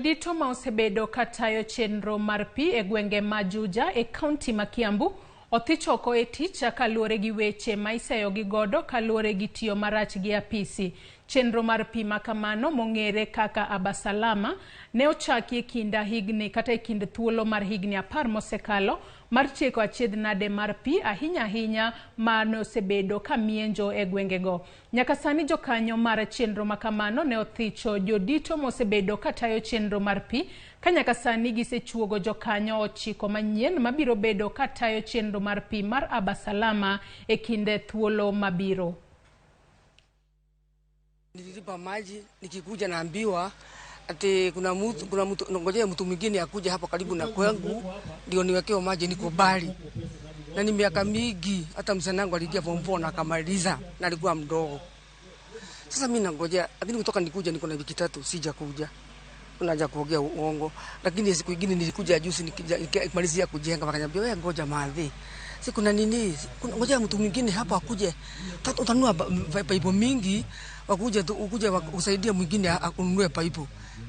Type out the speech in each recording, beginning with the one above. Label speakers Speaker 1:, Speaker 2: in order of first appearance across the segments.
Speaker 1: Jodito ma osebedo katayo chenro mar pi e gwenge ma Juja e kaunti ma Kiambu othich oko e tich kaluwore gi weche ma iseyogi godo kaluwore gi tiyo marach gi apisi. Chenro mar pi ma kamano mong'ere kaka Abasalama ne ochaki e kind higni kata e kind thuolo mar higni 10 mosekalo mar tieko achiedh nade mar pi ahinya ahinya ma nosebedo ka mienjo e gwengego. Nyaka sani jokanyo mar chenro ma kamano ne othicho jodito mosebedo katayo chenro mar pi ka nyaka sani gisechuogo jokanyo 9 manyien mabiro bedo katayo chenro mar pi mar Abasalama e kinde thuolo mabiro.
Speaker 2: Nililipa maji, nikikuja naambiwa ati kuna mtu ngojea mtu mwingine akuje hapo karibu na kwangu ndio niwekewe maji, niko mbali. Na ni miaka mingi, hata msichana wangu aliingia form 4 na akamaliza na alikuwa mdogo. Sasa mimi nangojea, lakini kutoka nikuja niko na wiki 3 sijakuja. Unaanza kuongea uongo. Lakini siku nyingine nilikuja juzi nikimalizia kujenga wakaniambia wewe ngoja maadhi. Si kuna nini? Kuna ngoja mtu mwingine hapa akuje. Utanunua paipu mingi wakuje tu ukuje usaidie mwingine akununue paipu.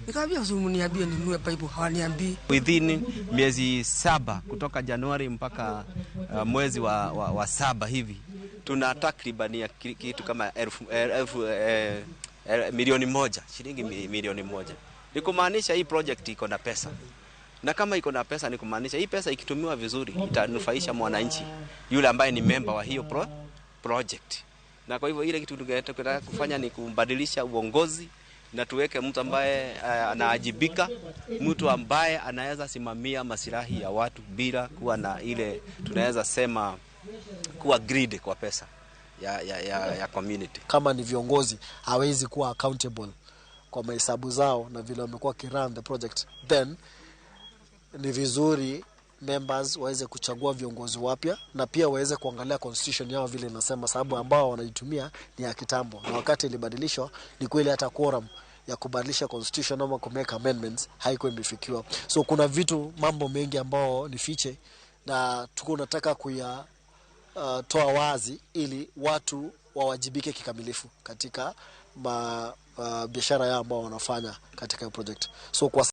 Speaker 2: Nikamwambia usiniambie ninunue paipu, hawaniambii.
Speaker 3: Within miezi 7 kutoka Januari mpaka mwezi wa 7 hivi tuna takriban ya kitu kama milioni 1, shilingi milioni 1. Ni kumaanisha hii project iko na pesa. Na kama iko na pesa ni kumaanisha hii pesa ikitumiwa vizuri itanufaisha mwananchi yule ambaye ni member wa hiyo project. Na kwa hivyo ile kitu tungetaka kufanya ni kumbadilisha uongozi na tuweke mtu ambaye anaajibika, mtu ambaye anaweza simamia masilahi ya watu bila kuwa na ile tunaweza sema kuwa greed kwa pesa ya community.
Speaker 4: Kama ni viongozi hawezi kuwa accountable kwa mahesabu zao na vile wamekuwa kirun the project, then ni vizuri members waweze kuchagua viongozi wapya na pia waweze kuangalia constitution yao vile inasema, sababu ambao wanaitumia ni ya kitambo, na wakati ilibadilishwa ni kweli hata quorum ya kubadilisha constitution ama ku make amendments haikuwa imefikiwa. So kuna vitu mambo mengi ambao ni fiche na tuko tunataka kuya toa wazi ili watu wawajibike kikamilifu katika biashara yao ambao wanafanya katika project. So kwa